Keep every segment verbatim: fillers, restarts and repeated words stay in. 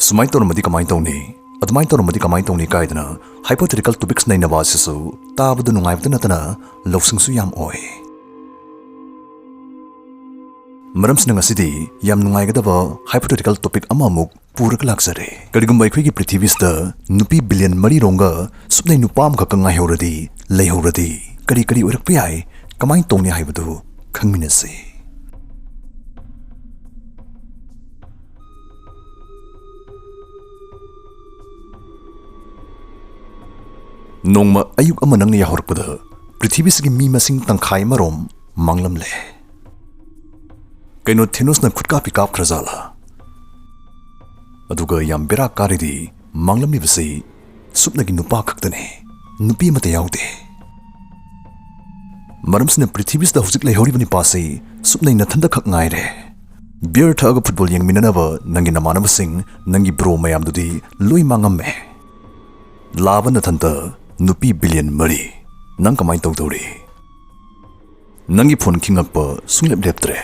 ꯁꯨꯃꯥꯏꯅ ꯇꯧꯔꯝꯃꯗꯤ ꯀꯃꯥꯏꯅ ꯇꯧꯅꯤ, ꯑꯗꯨꯃꯥꯏꯅ ꯇꯧꯔꯝꯃꯗꯤ ꯀꯃꯥꯏꯅ ꯇꯧꯅꯤ ꯀꯥꯏꯗꯅ hypothetical topics ꯅꯩꯅꯕ ꯑꯁꯤꯁꯨ ꯇꯥꯕꯗ ꯅꯨꯡꯉꯥꯏꯕꯇ ꯅꯠꯇꯅ ꯂꯧꯁꯤꯡꯁꯨ ꯌꯥꯝ ꯑꯣꯏ꯫ ꯃꯔꯝꯁꯤꯅ ꯉꯁꯤꯗꯤ ꯌꯥꯝ ꯅꯨꯡꯉꯥꯏꯒꯗꯕ hypothetical topic ꯑꯃꯃꯨꯛ ꯄꯨꯔꯒ ꯂꯥꯛꯆꯔꯦ꯫ ꯀꯔꯤꯒꯨꯝꯕ ꯑꯩꯈꯣꯏꯒꯤ ꯄ꯭ꯔꯤꯊꯤꯕꯤꯁꯤꯗ ꯅꯨꯄꯤ ꯕꯤꯂꯤꯌꯟ ꯃꯔꯤꯔꯣꯝꯒ ꯁꯨꯞꯅꯩ ꯅꯨꯄꯥ ꯑꯃꯈꯛꯀ ꯉꯥꯏꯍꯧꯔꯗꯤ, ꯂꯩꯍꯧꯔꯗꯤ, ꯀꯔꯤ ꯀꯔꯤ ꯑꯣꯏꯔꯛꯄ ꯌꯥꯏ, ꯀꯃꯥꯏꯅ ꯇꯧꯅꯤ ꯍꯥꯏꯕꯗꯨ ꯈꯪꯃꯤꯟꯅꯁꯤ꯫ ꯅꯣꯡꯃ ꯑꯌꯨꯛ ꯑꯃ ꯅꯪꯅ ꯌꯥꯍꯧꯔꯛꯄꯗ ꯄ꯭ꯔꯤꯊꯤꯕꯤꯁꯤꯒꯤ ꯃꯤ ꯃꯁꯤꯡ ꯇꯪꯈꯥꯏ ꯑꯃꯔꯣꯝ ꯃꯥꯡꯂꯝꯂꯦ꯫ ꯀꯩꯅꯣ, ꯊꯦꯅꯣꯁꯅ ꯈꯨꯠꯀꯥꯞꯄꯤ ꯀꯥꯞꯈ꯭ꯔꯖꯥꯠꯂꯥ? ꯑꯗꯨꯒ ꯌꯥꯝ ꯕꯦꯔꯥ ꯀꯥꯔꯤꯗꯤ, ꯃꯥꯡꯂꯝꯂꯤꯕꯁꯤ ꯁꯨꯞꯅꯒꯤ ꯅꯨꯄꯥ ꯈꯛꯇꯅꯤ, ꯅꯨꯄꯤ ꯑꯃꯠꯇ ꯌꯥꯎꯗꯦ꯫ ꯃꯔꯝꯁꯤꯅ ꯄ꯭ꯔꯤꯊꯤꯕꯤꯁꯤꯗ ꯍꯧꯖꯤꯛ ꯂꯩꯍꯧꯔꯤꯕ ꯅꯨꯄꯥꯁꯤ ꯁꯨꯞꯅꯩ ꯅꯊꯟꯗ ꯈꯛ ꯉꯥꯏꯔꯦ꯫ ꯕꯤꯌꯔ ꯊꯛꯑꯒ ꯐꯨꯠꯕꯣꯜ ꯌꯦꯡꯃꯤꯟꯅꯅꯕ ꯅꯪꯒꯤ ꯅꯃꯥꯟꯅꯕꯁꯤꯡ, ꯅꯪꯒꯤ ꯕ꯭ꯔꯣ ꯃꯌꯥꯝꯗꯨꯗꯤ ꯂꯣꯏ ꯃꯥꯡꯉꯝꯃꯦ꯫ ꯂꯥꯕ ꯅꯊꯟꯇ, ꯅꯨꯄꯤ ꯕꯤꯂꯤꯌꯟ ꯃꯔꯤ, ꯅꯪ ꯀꯃꯥꯏꯅ ꯇꯧꯗꯧꯔꯤ? ꯅꯪꯒꯤ ꯐꯣꯟ ꯈꯤꯡꯉꯛꯄ ꯁꯨꯡꯂꯦꯞ ꯂꯦꯞꯇ꯭ꯔꯦ꯫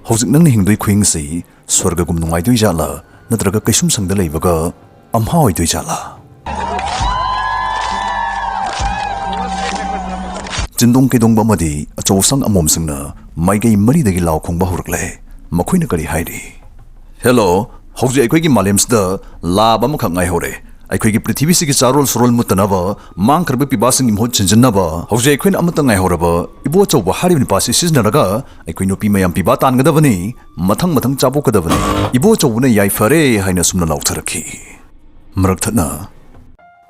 ꯍꯧꯖꯤꯛ ꯅꯪꯅ ꯍꯤꯡꯗꯣꯏ ꯈꯨꯍꯤꯡꯁꯤ ꯁ꯭ꯋꯔꯒꯒꯨꯝ ꯅꯨꯡꯉꯥꯏꯗꯣꯏ ꯖꯥꯠꯂꯥ, ꯅꯠꯇ꯭ꯔꯒ ꯀꯩꯁꯨꯝ ꯁꯪꯗ ꯂꯩꯕꯒ ꯑꯝꯍꯥ ꯑꯣꯏꯗꯣꯏ ꯖꯥꯠꯂꯥ? ꯆꯤꯟꯗꯣꯡ ꯀꯩꯗꯣꯡꯕ ꯑꯃꯗꯤ ꯑꯆꯧ ꯑꯁꯥꯡ ꯑꯃꯣꯝꯁꯤꯡꯅ ꯃꯥꯏꯀꯩ ꯃꯔꯤꯗꯒꯤ ꯂꯥꯎ ꯈꯣꯡꯕ ꯍꯧꯔꯛꯂꯦ꯫ ꯃꯈꯣꯏꯅ ꯀꯔꯤ ꯍꯥꯏꯔꯤ? ꯍꯦꯂꯣ, ꯍꯧꯖꯤꯛ ꯑꯩꯈꯣꯏꯒꯤ ꯃꯥꯂꯦꯝꯁꯤꯗ ꯂꯥꯕ ꯑꯃꯈꯛ ꯉꯥꯏꯍꯧꯔꯦ꯫ ꯑꯩꯈꯣꯏꯒꯤ ꯄ꯭ꯔꯤꯊꯤꯕꯤꯁꯤꯒꯤ ꯆꯥꯔꯣꯜ ꯁꯨꯔꯣꯜ ꯃꯨꯠꯇꯅꯕ, ꯃꯥꯡꯈ꯭ꯔꯕ ꯄꯤꯕꯥꯁꯤꯡꯒꯤ ꯃꯍꯨꯠ ꯁꯤꯟꯖꯤꯟꯅꯕ, ꯍꯧꯖꯤꯛ ꯑꯩꯈꯣꯏꯅ ꯑꯃꯠꯇ ꯉꯥꯏꯍꯧꯔꯕ ꯏꯕꯣ ꯑꯆꯧꯕ ꯍꯥꯏꯔꯤꯕ ꯅꯨꯄꯥꯁꯤ ꯁꯤꯖꯤꯟꯅꯔꯒ ꯑꯩꯈꯣꯏ ꯅꯨꯄꯤ ꯃꯌꯥꯝ ꯄꯤꯕꯥ ꯇꯥꯟꯒꯗꯕꯅꯤ, ꯃꯊꯪ ꯃꯊꯪ ꯆꯥꯄꯣꯛꯀꯗꯕꯅꯤ꯫ ꯏꯕꯣ ꯑꯆꯧꯕꯅ ꯌꯥꯏꯐꯔꯦ ꯍꯥꯏꯅ ꯑꯁꯨꯝꯅ ꯂꯥꯎꯊꯔꯛꯈꯤ꯫ ꯃꯔꯛ ꯊꯠꯅ,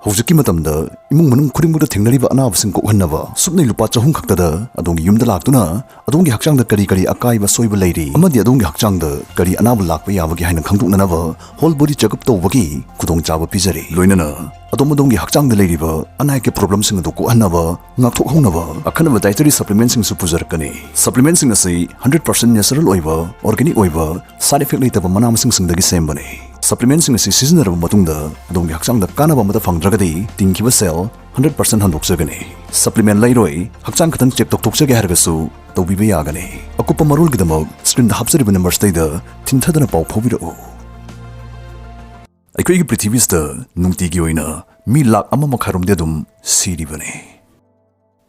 ꯍꯧꯖꯤꯛꯀꯤ ꯃꯇꯝꯗ ꯏꯃꯨꯡ ꯃꯅꯨꯡ ꯈꯨꯗꯤꯡꯃꯛꯇ ꯊꯦꯡꯅꯔꯤꯕ ꯑꯅꯥꯕꯁꯤꯡ ꯀꯣꯛꯍꯟꯅꯕ ꯁꯨꯞꯅꯩ ꯂꯨꯄꯥ ꯆꯍꯨꯝ ꯈꯛꯇꯗ ꯑꯗꯣꯝꯒꯤ ꯌꯨꯝꯗ ꯂꯥꯛꯇꯨꯅ ꯑꯗꯣꯝꯒꯤ ꯍꯛꯆꯥꯡꯗ ꯀꯔꯤ ꯀꯔꯤ ꯑꯀꯥꯏꯕ ꯑꯁꯣꯏꯕ ꯂꯩꯔꯤ ꯑꯃꯗꯤ ꯑꯗꯣꯝꯒꯤ ꯍꯛꯆꯥꯡꯗ ꯀꯔꯤ ꯑꯅꯥꯕ ꯂꯥꯛꯄ ꯌꯥꯕꯒꯦ ꯍꯥꯏꯅ ꯈꯪꯗꯣꯛꯅꯅꯕ whole body checkup ꯇꯧꯕꯒꯤ ꯈꯨꯗꯣꯡꯆꯥꯕ ꯄꯤꯖꯔꯤ꯫ ꯂꯣꯏꯅꯅ ꯑꯗꯣꯝ ꯑꯗꯣꯝꯒꯤ ꯍꯛꯆꯥꯡꯗ ꯂꯩꯔꯤꯕ ꯑꯅꯥ ꯑꯌꯦꯛꯀꯤ problemꯁꯤꯡ ꯑꯗꯨ ꯀꯣꯛꯍꯟꯅꯕ, ꯉꯥꯛꯊꯣꯛꯍꯧꯅꯕ ꯑꯈꯟꯅꯕ dietary supplementꯁꯤꯡꯁꯨ ꯄꯨꯖꯔꯛꯀꯅꯤ꯫ Supplementꯁꯤꯡ ꯑꯁꯤ hundred percent natural ꯑꯣꯏꯕ, organic ꯑꯣꯏꯕ, side effect ꯂꯩꯇꯕ ꯃꯅꯥ ꯃꯁꯤꯡꯁꯤꯡꯗꯒꯤ ꯁꯦꯝꯕꯅꯤ꯫ Supplementꯁꯤꯡ ꯑꯁꯤ ꯁꯤꯖꯤꯟꯅꯔꯕ ꯃꯇꯨꯡꯗ ꯑꯗꯣꯝꯒꯤ ꯍꯛꯆꯥꯡꯗ ꯀꯥꯟꯅꯕ ꯑꯃꯠꯇ ꯐꯪꯗ꯭ꯔꯒꯗꯤ, ꯇꯤꯡꯈꯤꯕ ꯁꯦꯜ hundred percent ꯍꯟꯗꯣꯛꯆꯒꯅꯤ꯫ Supplement ꯂꯩꯔꯣꯏ, ꯍꯛꯆꯥꯡ ꯈꯛꯇꯪ check ꯇꯧꯊꯣꯛꯆꯒꯦ ꯍꯥꯏꯔꯒꯁꯨ ꯇꯧꯕꯤꯕ ꯌꯥꯒꯅꯤ꯫ ꯑꯀꯨꯞꯄ ꯃꯔꯣꯜꯒꯤꯗꯃꯛ screenꯗ ꯍꯥꯞꯆꯔꯤꯕ numberꯁꯤꯗꯩꯗ ꯊꯤꯟꯊꯗꯅ ꯄꯥꯎ ꯐꯥꯎꯕꯤꯔꯛꯎ꯫ ꯑꯩꯈꯣꯏꯒꯤ ꯄ꯭ꯔꯤꯊꯤꯕꯤꯁꯤꯗ ꯅꯨꯡꯇꯤꯒꯤ ꯑꯣꯏꯅ ꯃꯤ ꯂꯥꯛ ꯑꯃ ꯃꯈꯥꯏꯔꯣꯝꯗꯤ ꯑꯗꯨꯝ ꯁꯤꯔꯤꯕꯅꯤ꯫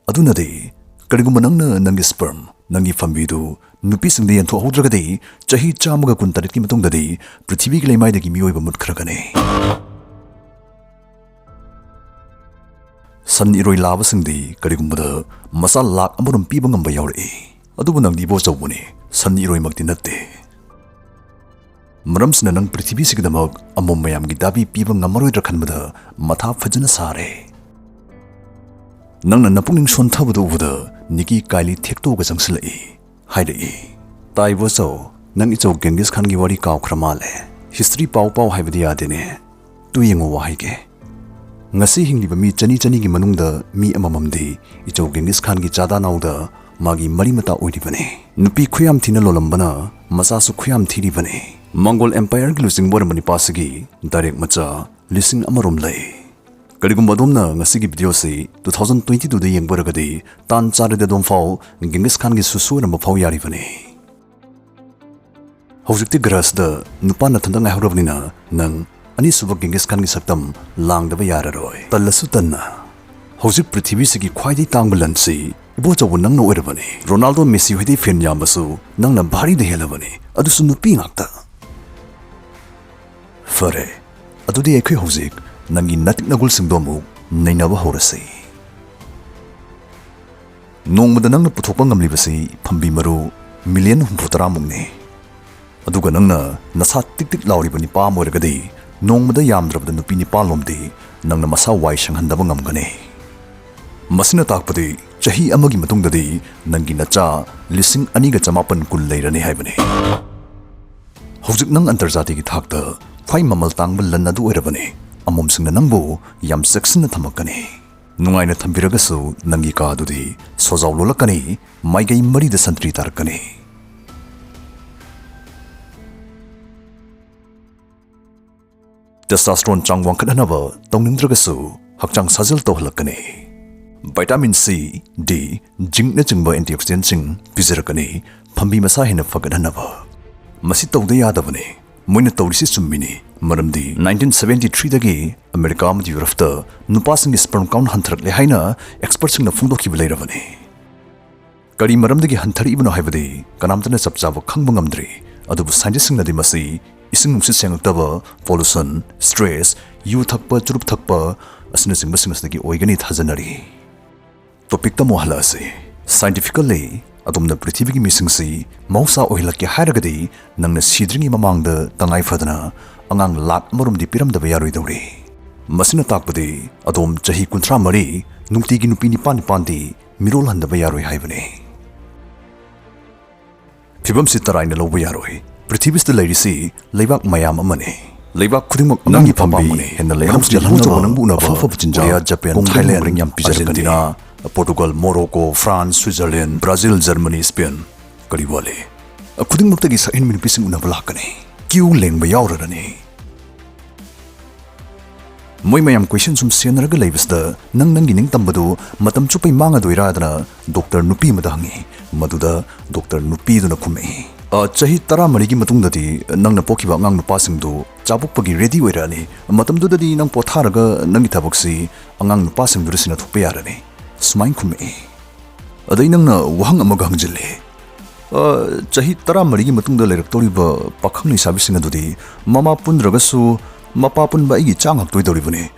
ꯑꯗꯨꯅꯗꯤ, ꯀꯔꯤꯒꯨꯝꯕ ꯅꯪꯅ ꯅꯪꯒꯤ sperm, ꯅꯪꯒꯤ ꯐꯝꯕꯤꯗꯨ ꯅꯨꯄꯤꯁꯤꯡꯗ ꯌꯦꯟꯊꯣꯛꯍꯧꯗ꯭ꯔꯒꯗꯤ, ꯆꯍꯤ ꯆꯥꯝꯃꯒ ꯀꯨꯟꯇꯔꯦꯠꯀꯤ ꯃꯇꯨꯡꯗꯗꯤ ꯄ꯭ꯔꯤꯊꯤꯕꯤꯒꯤ ꯂꯩꯃꯥꯏꯗꯒꯤ ꯃꯤꯑꯣꯏꯕ ꯃꯨꯠꯈ꯭ꯔꯒꯅꯤ꯫ ꯁꯟ ꯏꯔꯣꯏ ꯂꯥꯕꯁꯤꯡꯗꯤ ꯀꯔꯤꯒꯨꯝꯕꯗ ꯃꯆꯥ ꯂꯥꯛ ꯑꯃꯔꯣꯝ ꯄꯤꯕ ꯉꯝꯕ ꯌꯥꯎꯔꯛꯏ꯫ ꯑꯗꯨꯕꯨ ꯅꯪꯗꯤ ꯏꯕꯣꯆꯧꯕꯅꯤ, ꯁꯟ ꯏꯔꯣꯏꯃꯛꯇꯤ ꯅꯠꯇꯦ꯫ ꯃꯔꯝꯁꯤꯅ ꯅꯪ ꯄ꯭ꯔꯤꯊꯤꯕꯤꯁꯤꯒꯤꯗꯃꯛ ꯑꯃꯣꯝ ꯃꯌꯥꯝꯒꯤ ꯗꯥꯕꯤ ꯄꯤꯕ ꯉꯝꯃꯔꯣꯏꯗ꯭ꯔꯥ ꯈꯟꯕꯗ ꯃꯊꯥ ꯐꯖꯅ ꯁꯥꯔꯦ꯫ ꯅꯪꯅ ꯅꯄꯨꯛꯅꯤꯡ ꯁꯣꯟꯊꯕꯗꯨ ꯎꯕꯗ ꯅꯤꯀꯤ ꯀꯥꯏꯂꯤ ꯊꯦꯛꯇꯣꯛꯑꯒ ꯆꯪꯁꯤꯜꯂꯛꯏ꯫ ꯍꯥꯏꯔꯛꯏ, "ꯇꯥꯏꯕꯣꯆꯧ, ꯅꯪ ꯏꯆꯧ ꯒꯦꯡꯒꯤꯁ ꯈꯥꯟꯒꯤ ꯋꯥꯔꯤ ꯀꯥꯎꯈ꯭ꯔ ꯃꯥꯜꯂꯦ꯫ History ꯄꯥꯎ ꯄꯥꯎ ꯍꯥꯏꯕꯗꯤ ꯌꯥꯗꯦꯅꯦ꯫ ꯇꯨ ꯌꯦꯡꯉꯣ ꯋꯥ ꯍꯥꯏꯒꯦ꯫ ꯉꯁꯤ ꯍꯤꯡꯂꯤꯕ ꯃꯤ ꯆꯅꯤ ꯆꯅꯤꯒꯤ ꯃꯅꯨꯡꯗ ꯃꯤ ꯑꯃꯃꯝꯗꯤ ꯏꯆꯧ ꯒꯦꯡꯒꯤꯁ ꯈꯥꯟꯒꯤ ꯆꯥꯗꯥ ꯅꯥꯎꯗ ꯃꯥꯒꯤ ꯃꯔꯤ ꯃꯇꯥ ꯑꯣꯏꯔꯤꯕꯅꯤ꯫ ꯅꯨꯄꯤ ꯈꯨꯌꯥꯝ ꯊꯤꯅ ꯂꯣꯜꯂꯝꯕꯅ ꯃꯆꯥꯁꯨ ꯈꯨꯌꯥꯝ ꯊꯤꯔꯤꯕꯅꯤ꯫ ꯃꯪꯒꯣꯜ Empireꯒꯤ ꯂꯨꯆꯤꯡꯕ ꯑꯣꯏꯔꯝꯕ ꯅꯤꯄꯥꯁꯤꯒꯤ direct ꯃꯆꯥ ꯂꯤꯁꯤꯡ ꯑꯃꯔꯣꯝ ꯂꯩ꯫ ꯀꯔꯤꯒꯨꯝꯕ ꯑꯗꯣꯝꯅ ꯉꯁꯤꯒꯤ videoꯁꯤ two thousand twenty twoꯗ ꯌꯦꯡꯕ ꯑꯣꯏꯔꯒꯗꯤ, ꯇꯥꯟ ꯆꯥꯔꯗꯤ ꯑꯗꯣꯝ ꯐꯥꯎ ꯒꯦꯡꯒꯤꯁ ꯈꯥꯟꯒꯤ ꯁꯨꯁꯨ ꯑꯣꯏꯔꯝꯕ ꯐꯥꯎ ꯌꯥꯔꯤꯕꯅꯤ꯫ ꯍꯧꯖꯤꯛꯇꯤ ꯒ꯭ꯔꯍꯁꯤꯗ ꯅꯨꯄꯥ ꯅꯊꯟꯇ ꯉꯥꯏꯍꯧꯔꯕꯅꯤꯅ, ꯅꯪ ꯑꯅꯤꯁꯨꯕ ꯒꯦꯡꯒꯤꯁ ꯈꯥꯟꯒꯤ ꯁꯛꯇꯝ ꯂꯥꯡꯗꯕ ꯌꯥꯔꯔꯣꯏ꯫ ꯇꯜꯂꯁꯨ ꯇꯟꯅ, ꯍꯧꯖꯤꯛ ꯄ꯭ꯔꯤꯊꯤꯕꯤꯁꯤꯒꯤ ꯈ꯭ꯋꯥꯏꯗꯒꯤ ꯇꯥꯡꯕ ꯂꯟꯁꯤ ꯏꯕꯣꯆꯧꯕ ꯅꯪꯅ ꯑꯣꯏꯔꯕꯅꯤ꯫ ꯔꯣꯅꯥꯜꯗꯣ, ꯃꯦꯁꯤ ꯍꯣꯏꯗꯤ fan ꯌꯥꯝꯕꯁꯨ ꯅꯪꯅ ꯚꯥꯔꯤꯗ ꯍꯦꯜꯂꯕꯅꯤ, ꯑꯗꯨꯁꯨ ꯅꯨꯄꯤ ꯉꯥꯛꯇ꯫ ꯐꯔꯦ, ꯑꯗꯨꯗꯤ ꯑꯩꯈꯣꯏ ꯍꯧꯖꯤꯛ ꯅꯪꯒꯤ ꯅꯇꯤꯛ ꯅꯒꯨꯜꯁꯤꯡꯗꯣ ꯑꯃꯨꯛ ꯅꯩꯅꯕ ꯍꯧꯔꯁꯤ꯫ ꯅꯣꯡꯃꯗ ꯅꯪꯅ ꯄꯨꯊꯣꯛꯄ ꯉꯝꯂꯤꯕꯁꯤ ꯐꯝꯕꯤ ꯃꯔꯨ million ꯍꯨꯝꯐꯨ ꯇꯔꯥ ꯃꯨꯛꯅꯤ꯫ ꯑꯗꯨꯒ ꯅꯪꯅ ꯅꯁꯥ ꯇꯤꯛ ꯇꯤꯛ ꯂꯥꯎꯔꯤꯕ ꯅꯤꯄꯥ ꯑꯃ ꯑꯣꯏꯔꯒꯗꯤ, ꯅꯣꯡꯃꯗ ꯌꯥꯝꯗ꯭ꯔꯕꯗ ꯅꯨꯄꯤ ꯅꯤꯄꯥꯜꯂꯣꯝꯗꯤ ꯅꯪꯅ ꯃꯁꯥ ꯋꯥꯏ ꯁꯪꯍꯟꯗꯕ ꯉꯝꯒꯅꯤ꯫ ꯃꯁꯤꯅ ꯇꯥꯛꯄꯗꯤ ꯆꯍꯤ ꯑꯃꯒꯤ ꯃꯇꯨꯡꯗꯗꯤ ꯅꯪꯒꯤ ꯅꯆꯥ ꯂꯤꯁꯤꯡ ꯑꯅꯤꯒ ꯆꯃꯥꯄꯟ ꯀꯨꯟ ꯂꯩꯔꯅꯤ ꯍꯥꯏꯕꯅꯤ꯫ ꯍꯧꯖꯤꯛ ꯅꯪ ꯑꯟꯇꯔꯖꯥꯇꯤꯒꯤ ꯊꯥꯛꯇ ꯈ꯭ꯋꯥꯏ ꯃꯃꯜ ꯇꯥꯡꯕ ꯂꯟ ꯑꯗꯨ ꯑꯣꯏꯔꯕꯅꯤ꯫ ꯑꯃꯣꯝꯁꯤꯡꯅ ꯅꯪꯕꯨ ꯌꯥꯝ ꯆꯦꯛꯁꯤꯟꯅ ꯊꯝꯃꯛꯀꯅꯤ꯫ ꯅꯨꯡꯉꯥꯏꯅ ꯊꯝꯕꯤꯔꯒꯁꯨ ꯅꯪꯒꯤ ꯀꯥ ꯑꯗꯨꯗꯤ ꯁꯣꯖꯥꯎ ꯂꯣꯜꯂꯛꯀꯅꯤ, ꯃꯥꯏꯀꯩ ꯃꯔꯤꯗ ꯁꯟꯇ꯭ꯔꯤ ꯇꯥꯔꯛꯀꯅꯤ꯫ Testosterone ꯆꯥꯡ ꯋꯥꯡꯈꯠꯍꯟꯅꯕ ꯇꯧꯅꯤꯡꯗ꯭ꯔꯒꯁꯨ ꯍꯛꯆꯥꯡ ꯁꯥꯖꯦꯜ ꯇꯧꯍꯜꯂꯛꯀꯅꯤ꯫ Vitamin C, D, zincꯅꯆꯤꯡꯕ antioxidantꯁꯤꯡ ꯄꯤꯖꯔꯛꯀꯅꯤ, ꯐꯝꯕꯤ ꯃꯁꯥ ꯍꯦꯟꯅ ꯐꯒꯠꯍꯟꯅꯕ꯫ ꯃꯁꯤ ꯇꯧꯗ ꯌꯥꯗꯕꯅꯤ꯫ ꯃꯣꯏꯅ ꯇꯧꯔꯤꯁꯤ ꯆꯨꯝꯃꯤꯅꯤ꯫ ꯃꯔꯝꯗꯤ nineteen seventy threeꯗꯒꯤ ꯑꯃꯦꯔꯤꯀꯥ ꯑꯃꯗꯤ ꯌꯨꯔꯞꯇ ꯅꯨꯄꯥꯁꯤꯡꯒꯤ sperm count ꯍꯟꯊꯔꯛꯂꯦ ꯍꯥꯏꯅ expertꯁꯤꯡꯅ ꯐꯣꯡꯗꯣꯛꯈꯤꯕ ꯂꯩꯔꯕꯅꯤ꯫ ꯀꯔꯤ ꯃꯔꯝꯗꯒꯤ ꯍꯟꯊꯔꯛꯏꯕꯅꯣ ꯍꯥꯏꯕꯗꯤ ꯀꯅꯥꯝꯇꯅ ꯆꯞ ꯆꯥꯕ ꯈꯪꯕ ꯉꯝꯗ꯭ꯔꯤ꯫ ꯑꯗꯨꯕꯨ scientistꯁꯤꯡꯅꯗꯤ ꯃꯁꯤ ꯏꯁꯤꯡ ꯅꯨꯡꯁꯤꯠ ꯁꯦꯡꯂꯛꯇꯕ, pollution, stress, ꯌꯨ ꯊꯛꯄ, ꯆꯨꯔꯨꯞ ꯊꯛꯄ ꯑꯁꯤꯅꯆꯤꯡꯕꯁꯤꯡ ꯑꯁꯤꯗꯒꯤ ꯑꯣꯏꯒꯅꯤ ꯊꯥꯖꯅꯔꯤ꯫ Topicꯇ ꯑꯃꯨꯛ ꯍꯜꯂꯛꯑꯁꯤ꯫ Scientifically, ꯑꯗꯣꯝꯅ ꯄ꯭ꯔꯤꯊꯤꯕꯤꯒꯤ ꯃꯤꯁꯤꯡꯁꯤ ꯃꯍꯧꯁꯥ ꯑꯣꯏꯍꯜꯂꯛꯀꯦ ꯍꯥꯏꯔꯒꯗꯤ ꯅꯪꯅ ꯁꯤꯗ꯭ꯔꯤꯉꯩ ꯃꯃꯥꯡꯗ ꯇꯉꯥꯏ ꯐꯗꯅ ꯑꯉꯥꯡ ꯂꯥꯈ ꯑꯃꯔꯣꯝꯗꯤ ꯄꯤꯔꯝꯗꯕ ꯌꯥꯔꯣꯏꯗꯧꯔꯤ꯫ ꯃꯁꯤꯅ ꯇꯥꯛꯄꯗꯤ ꯑꯗꯣꯝ ꯆꯍꯤ ꯀꯨꯟꯊ꯭ꯔꯥ ꯃꯔꯤ ꯅꯨꯡꯇꯤꯒꯤ ꯅꯨꯄꯤ ꯅꯤꯄꯥꯟ ꯅꯤꯄꯥꯟꯗꯤ ꯃꯤꯔꯣꯜꯍꯟꯗꯕ ꯌꯥꯔꯣꯏ ꯍꯥꯏꯕꯅꯤ꯫ ꯐꯤꯕꯝꯁꯤ ꯇꯔꯥꯏꯅ ꯂꯧꯕ ꯌꯥꯔꯣꯏ꯫ ꯄ꯭ꯔꯤꯊꯤꯕꯤꯁꯤꯗ ꯂꯩꯔꯤꯁꯤ ꯂꯩꯕꯥꯛ ꯃꯌꯥꯝ ꯑꯃꯅꯤ꯫ ꯂꯩꯕꯥꯛ ꯈꯨꯗꯤꯡꯃꯛ ꯅꯪꯒꯤ ꯄꯥꯝꯕꯤ ꯍꯦꯟꯅ ꯂꯩꯍꯧꯁꯤ ꯌꯥꯍꯟꯅꯕ ꯅꯪꯕꯨ ꯎꯅꯕ ꯑꯐ ꯑꯐꯕ ꯆꯤꯟꯖꯥꯛ, ꯀꯣꯔꯤꯌꯥ, ꯖꯄꯥꯟ, ꯀꯣꯡꯒ꯭ꯔꯦꯡ ꯊꯥꯏꯂꯦꯟ, ꯃꯔꯤꯡ ꯌꯥꯝ ꯄꯤꯖꯔꯛꯀꯅꯤ꯫ Argentina, Portugal, Morocco, France, Switzerland, Brazil, Germany, Spain. ꯀꯔꯤ ꯋꯥꯠꯂꯤ? ꯈꯨꯗꯤꯡꯃꯛꯇꯒꯤ ꯁꯛꯍꯦꯟꯕꯤ ꯅꯨꯄꯤꯁꯤꯡ ꯎꯅꯕ ꯂꯥꯛꯀꯅꯤ꯫ ꯀ꯭ꯌꯨ ꯂꯦꯡꯕ ꯌꯥꯎꯔꯔꯅꯤ꯫ ꯃꯣꯏ ꯃꯌꯥꯝ ꯀꯣꯏꯁꯟ ꯁꯨꯝ ꯁꯦꯟꯅꯔꯒ ꯂꯩꯕꯁꯤꯗ ꯅꯪ ꯅꯪꯒꯤ ꯅꯤꯡꯇꯝꯕꯗꯨ ꯃꯇꯝ ꯆꯨꯞꯄꯩ ꯃꯥꯡꯉꯗꯣꯏꯔꯥꯗꯅ ꯗꯣꯛꯇꯔ ꯅꯨꯄꯤ ꯑꯃꯗ ꯍꯪꯉꯤ꯫ ꯃꯗꯨꯗ ꯗꯣꯛꯇꯔ ꯅꯨꯄꯤꯗꯨꯅ ꯈꯨꯝꯃꯛꯏ, "ꯑ, ꯆꯍꯤ ꯇꯔꯥꯃꯔꯤꯒꯤ ꯃꯇꯨꯡꯗꯗꯤ ꯅꯪꯅ ꯄꯣꯛꯈꯤꯕ ꯑꯉꯥꯡ ꯅꯨꯄꯥꯁꯤꯡꯗꯨ ꯆꯥꯕꯣꯛꯄꯒꯤ ꯔꯦꯗꯤ ꯑꯣꯏꯔꯛꯑꯅꯤ꯫ ꯃꯇꯝꯗꯨꯗꯗꯤ ꯅꯪ ꯄꯣꯊꯥꯔꯒ ꯅꯪꯒꯤ ꯊꯕꯛꯁꯤ ꯑꯉꯥꯡ ꯅꯨꯄꯥꯁꯤꯡꯗꯨꯗ ꯁꯤꯟꯅꯊꯣꯛꯄ ꯌꯥꯔꯅꯤ," ꯁꯨꯃꯥꯏꯅ ꯈꯨꯝꯃꯛꯏ꯫ ꯑꯗꯩ ꯅꯪꯅ ꯋꯥꯍꯪ ꯑꯃꯒ ꯍꯪꯖꯤꯜꯂꯤ, "ꯑ, ꯆꯍꯤ ꯇꯔꯥꯃꯔꯤꯒꯤ ꯃꯇꯨꯡꯗ ꯂꯩꯔꯛꯇꯧꯔꯤꯕ ꯄꯥꯈꯪ ꯂꯩꯁꯥꯕꯤꯁꯤꯡ ꯑꯗꯨꯗꯤ ꯃꯃꯥ ꯄꯨꯟꯗ꯭ꯔꯒꯁꯨ ꯃꯄꯥ ꯄꯨꯟꯕ ꯑꯩꯒꯤ ꯏꯆꯥ ꯉꯥꯛꯇ ꯑꯣꯏꯗꯧꯔꯤꯕꯅꯤ꯫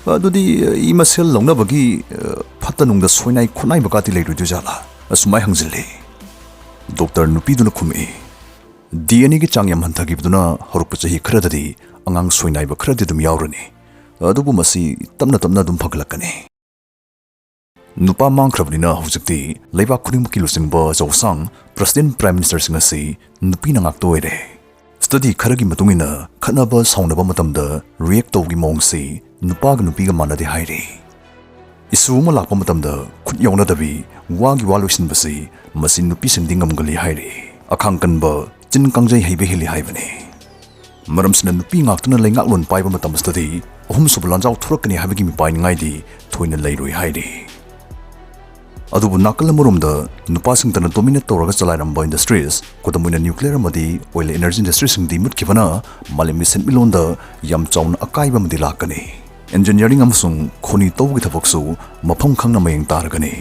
ꯑꯗꯨꯗꯤ ꯏ ꯃꯁꯦꯜ ꯂꯧꯅꯕꯒꯤ, ꯑ, ꯐꯠꯇ ꯅꯨꯡꯗ ꯁꯣꯏꯅꯥꯏ ꯈꯣꯠꯅꯥꯏꯕꯒꯗꯤ ꯂꯩꯔꯣꯏꯗꯣꯏꯖꯥꯠꯂꯥ?" ꯑꯁꯨꯃꯥꯏ ꯍꯪꯖꯤꯜꯂꯤ꯫ ꯗꯣꯛꯇꯔ ꯅꯨꯄꯤꯗꯨꯅ ꯈꯨꯝꯃꯛꯏ, "ꯗꯤ ꯑꯦꯟ ꯑꯦꯒꯤ ꯆꯥꯡ ꯌꯥꯝ ꯍꯟꯊꯈꯤꯕꯗꯨꯅ ꯍꯧꯔꯛꯄ ꯆꯍꯤ ꯈꯔꯗꯗꯤ ꯑꯉꯥꯡ ꯁꯣꯏꯅꯥꯏꯕ ꯈꯔꯗꯤ ꯑꯗꯨꯝ ꯌꯥꯎꯔꯅꯤ꯫ ꯑꯗꯨꯕꯨ ꯃꯁꯤ ꯇꯞꯅ ꯇꯞꯅ ꯑꯗꯨꯝ ꯐꯒꯠꯂꯛꯀꯅꯤ꯫" ꯅꯨꯄꯥ ꯃꯥꯡꯈ꯭ꯔꯕꯅꯤꯅ ꯍꯧꯖꯤꯛꯇꯤ ꯂꯩꯕꯥꯛ ꯈꯨꯗꯤꯡꯃꯛꯀꯤ ꯂꯨꯆꯤꯡꯕ ꯑꯆꯧ ꯑꯁꯥꯡ, President, Prime Ministerꯁꯤꯡ ꯑꯁꯤ ꯅꯨꯄꯤꯅ ꯉꯥꯛꯇ ꯑꯣꯏꯔꯦ꯫ Study ꯈꯔꯒꯤ ꯃꯇꯨꯡ ꯏꯟꯅ ꯈꯠꯅꯕ ꯁꯥꯎꯅꯕ ꯃꯇꯝꯗ react ꯇꯧꯕꯒꯤ ꯃꯑꯣꯡꯁꯤ ꯅꯨꯄꯥꯒ ꯅꯨꯄꯤꯒ ꯃꯥꯟꯅꯗꯦ ꯍꯥꯏꯔꯤ꯫ Issue ꯑꯃ ꯂꯥꯛꯄ ꯃꯇꯝꯗ ꯈꯨꯠ ꯌꯧꯅꯗꯕꯤ ꯋꯥꯒꯤ ꯋꯥ ꯂꯣꯏꯁꯤꯟꯕꯁꯤ ꯃꯁꯤ ꯅꯨꯄꯤꯁꯤꯡꯗꯤ ꯉꯝꯒꯜꯂꯤ ꯍꯥꯏꯔꯤ꯫ ꯑꯈꯥꯡ ꯀꯟꯕ, ꯆꯤꯟ ꯀꯥꯡꯖꯩ ꯍꯩꯕ ꯍꯦꯜꯂꯤ ꯍꯥꯏꯕꯅꯤ꯫ ꯃꯔꯝꯁꯤꯅ ꯅꯨꯄꯤ ꯉꯥꯛꯇꯅ ꯂꯩꯉꯥꯛꯂꯣꯟ ꯄꯥꯏꯕ ꯃꯇꯝꯁꯤꯗꯗꯤ ꯑꯍꯨꯝꯁꯨꯕ ꯂꯥꯟꯖꯥꯎ ꯊꯣꯔꯛꯀꯅꯤ ꯍꯥꯏꯕꯒꯤ ꯃꯤꯄꯥꯏꯅꯤꯡꯉꯥꯏꯗꯤ ꯊꯣꯏꯅ ꯂꯩꯔꯣꯏ ꯍꯥꯏꯔꯤ꯫ ꯑꯗꯨꯕꯨ ꯅꯥꯀꯜ ꯑꯃꯔꯣꯝꯗ ꯅꯨꯄꯥꯁꯤꯡꯇꯅ dominate ꯇꯧꯔꯒ ꯆꯂꯥꯏꯔꯝꯕ industries, ꯈꯨꯗꯝ ꯑꯣꯏꯅ nuclear ꯑꯃꯗꯤ oil energy industryꯁꯤꯡꯗꯤ ꯃꯨꯠꯈꯤꯕꯅ ꯃꯥꯂꯦꯝꯒꯤ ꯁꯦꯟꯃꯤꯠꯂꯣꯟꯗ ꯌꯥꯝ ꯆꯥꯎꯅ ꯑꯀꯥꯏꯕ ꯑꯃꯗꯤ ꯂꯥꯛꯀꯅꯤ꯫ Engineering ꯑꯃꯁꯨꯡ ꯈꯣꯅꯤ ꯇꯧꯕꯒꯤ ꯊꯕꯛꯁꯨ ꯃꯐꯝ ꯈꯪꯅ ꯃꯌꯦꯡ ꯇꯥꯔꯒꯅꯤ꯫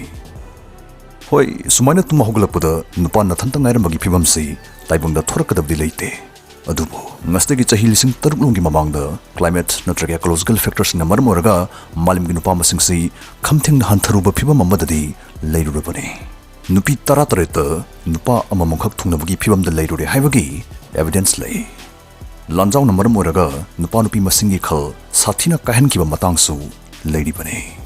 ꯍꯣꯏ, ꯁꯨꯃꯥꯏꯅ ꯇꯨꯝꯕ ꯍꯧꯒꯠꯂꯛꯄꯗ ꯅꯨꯄꯥ ꯅꯊꯟꯇ ꯉꯥꯏꯔꯝꯕꯒꯤ ꯐꯤꯕꯝꯁꯤ ꯇꯥꯏꯕꯪꯗ ꯊꯣꯔꯛꯀꯗꯕꯗꯤ ꯂꯩꯇꯦ꯫ ꯑꯗꯨꯕꯨ ꯉꯁꯤꯗꯒꯤ ꯆꯍꯤ ꯂꯤꯁꯤꯡ ꯇꯔꯨꯛ ꯂꯣꯝꯒꯤ ꯃꯃꯥꯡꯗ climate ꯅꯠꯇ꯭ꯔꯒ ecological factorꯁꯤꯡꯅ ꯃꯔꯝ ꯑꯣꯏꯔꯒ ꯃꯥꯂꯦꯝꯒꯤ ꯅꯨꯄꯥ ꯃꯁꯤꯡꯁꯤ ꯈꯝꯊꯦꯡꯅ ꯍꯟꯊꯔꯨꯕ ꯐꯤꯕꯝ ꯑꯃꯗꯗꯤ ꯂꯩꯔꯨꯔꯕꯅꯤ꯫ ꯅꯨꯄꯤ ꯇꯔꯥꯇꯔꯦꯠꯇ ꯅꯨꯄꯥ ꯑꯃꯃꯝꯈꯛ ꯊꯨꯡꯅꯕꯒꯤ ꯐꯤꯕꯝꯗ ꯂꯩꯔꯨꯔꯦ ꯍꯥꯏꯕꯒꯤ evidence ꯂꯩ꯫ ꯂꯥꯟꯖꯥꯎꯅ ꯃꯔꯝ ꯑꯣꯏꯔꯒ ꯅꯨꯄꯥ ꯅꯨꯄꯤ ꯃꯁꯤꯡꯒꯤ ꯈꯜ ꯁꯥꯊꯤꯅ ꯀꯥꯏꯍꯟꯈꯤꯕ ꯃꯇꯥꯡꯁꯨ ꯂꯩꯔꯤꯕꯅꯤ꯫